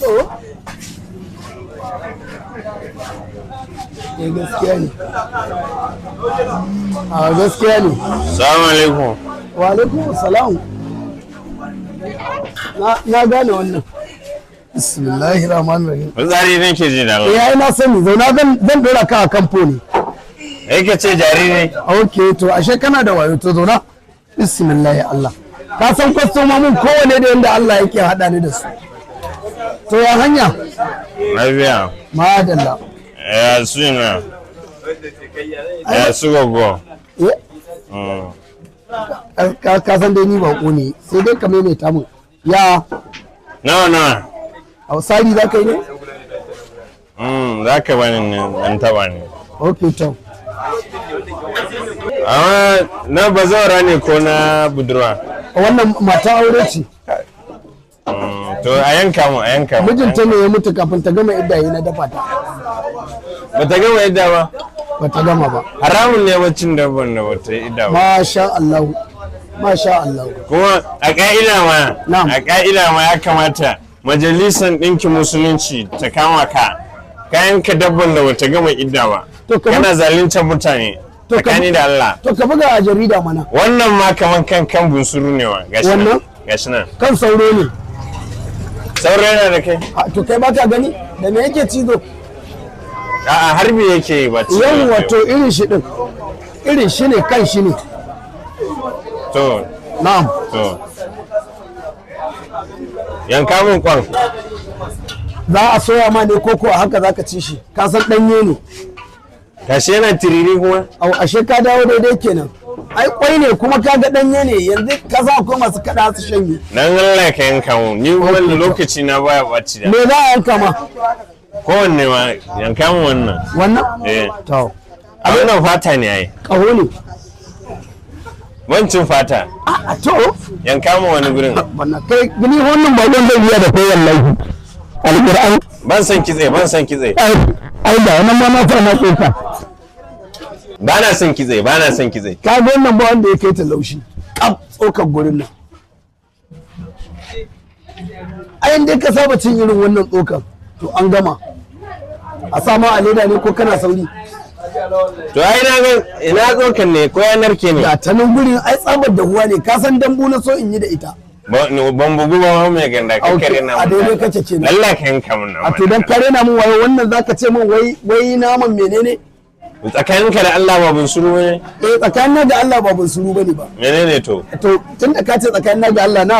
To. Eh, gaskiya ne. A gaskiya ne. Salamu alaikum. Wa alaikum salam. Na gane wannan. Bismillahir rahmanir rahim. Fitsari nake ji da Allah. Eh, ai na sani, zauna, zan dora ka a kamfo ne. Yake ce jariri. Ok, to ashe kana da wayo. To zauna. Bismillah Allah. Ka san kwastomomin kowane da yanda Allah yake haɗa ni da su. To, ya hanya? Lafiya. Madalla. Ya suna. Ya su gogo. Eh, ka san dai ni bako ne, sai dai ka maimaita mun. Ya Nawa nawa? A sari za ka yi ne? Za ka bani ne dan taba ne. Ok, to. Amma na bazawara ne ko na budurwa? Wannan mata aure ce. To a yanka mu, a yanka mu. Mijinta ne ya mutu kafin ta gama idda na dafa ta. Bata gama idda ba. Bata gama ba. Haramun ne baccin dabban da bata yi idda ba. Masha Allah. Masha Allah. Kuma a ka'ida ma, Na'am. a ka'ida ma ya kamata Majalisar Ɗinkin Musulunci ta kama ka. Ka yanka dabban da bata gama idda ba. To kamar- Kana zaluntar mutane. To kamar- Tsakani da Allah. To ka buga a jarida mana. Wannan ma kaman kan bunsuru ne wa. Gashi nan. Wannan? Gashi nan. Kan sauro ne. Sauro yana da kai? A, to kai baka gani? Da me yake cizo? A'a, harbi yake yi ba cizo Yau yake wato irin shi din. Irin shi ne, kan shi ne. ba. To, Na'am. to. Yanka min kwan. Za a soya ma ne ko ko a haka zaka ci shi? Ka san danye ne. Gashi yana tiriri kuma. Au, ashe ka dawo daidai kenan. Ai kwai ne kuma ka ga danye ne, yanzu ka sa akwai masu kada su shanye. Dan Allah ka yanka mun. Ni Okay, wani to. lokaci na baya ɓaci da. Me za a yanka ma? Kowanne ma yanka mun wannan. Wannan? Eh. To. A wannan fata ne ai. Kaho ne. Bancin fata. A to. Yanka mun wani gurin. Wannan kai gani, wannan ba zan iya da kai wallahi. Alquran. Ban san kitse, ban san kitse. Ai ai da wannan ma na sa na tsoka. Ba na son kitse, ba na son kitse. Ka ga wannan ba wanda ya kai ta laushi. Kaf tsokar gurin nan. Ai dai ka saba cin irin wannan tsokar to an gama. A sama a leda ne ko kana sauri? To ai na ga ina tsokan ne ko ya narke ne. Ga ta nan gurin, ai tsabar da huwa ne, ka san dambu na so in yi da ita. Ban bugu ba ma mai ganda ka Ok, kare na. a daidai kake kenan. Allah ka yanka mun nan. A to dan kare na mun wayo, wannan zaka ce min wai naman menene? Tsakaninka da Allah ba bunsuru ne? Eh, tsakanin da Allah ba bunsuru bane ba. Menene to? To tun da ka ce tsakanin da Allah na